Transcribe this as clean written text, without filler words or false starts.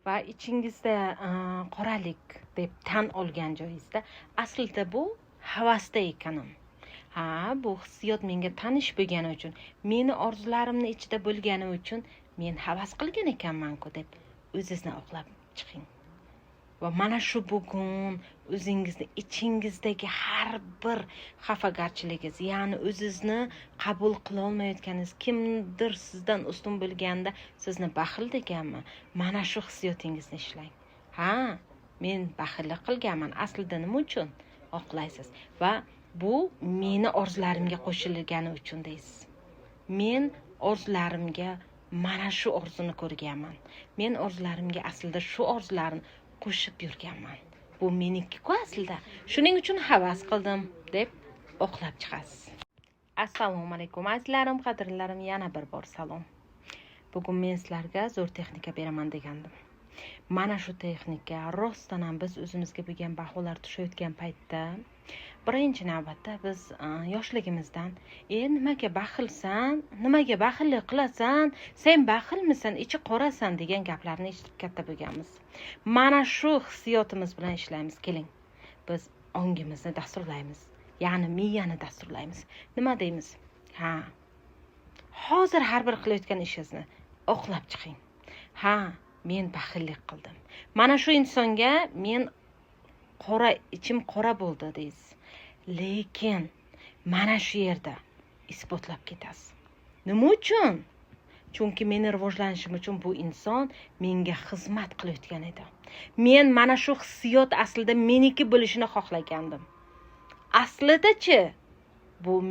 Va ichingizda qoralik deb tan olgan joyingizda aslida bu havasda ekanim. Ha, bu hissiyot menga tanish bo'lgani uchun, meni orzularimni ichida bo'lgani uchun men havas qilgan ekanman-ku deb o'zingizni oqlab chiqing. Va mana shu bugun o'zingizni ichingizdagi har bir xafagarchiligingiz, ya'ni o'zingizni qabul qilolmayotganingiz, kimdir sizdan ustun bo'lganda sizni baxil deganmi, mana shu hissiyotingizni ishlang. Ha, men baxillik qilganman, aslida nima uchun oqlaysiz? Va bu meni orzularimga qo'shilgani uchun deysiz. Men orzularimga mana shu orzuni ko'rganman. Men orzularimga aslida shu orzularni qo'shib yurganman. Bu meniki-ku aslida. Shuning uchun havas qildim deb oqlab chiqasiz. Assalomu alaykum, azizlarim, qadrlarim, yana bir bor salom. Bugun men sizlarga zo'r texnika beraman degandim. Mana shu texnika rostdan ham biz o'zimizga bo'lgan baholar tushayotgan paytda, birinchi navbatda biz yoshligimizdan nimaga baxilsan, nimaga baxillik qilasan, sen baxilmisan, ichi qorasan degan gaplarni eshitib katta bo'lganmiz. Mana shu hissiyotimiz bilan ishlaymiz. Keling, biz ongimizni dasturlaymiz, ya'ni miyani dasturlaymiz. Nima deymiz? Ha, hozir har bir qilayotgan ishingizni oqlab chiqing. Ha, men baxillik qildim, mana shu insonga men qora, ichim qora bo'ldi deysiz, lekin mana shu yerda isbotlab ketasiz. Nima uchun? Chunki meni rivojlanishim uchun bu inson menga xizmat qilayotgan edi. Men mana shu hissiyot aslida meniki bo'lishini xohlagandim. Aslidachi, bu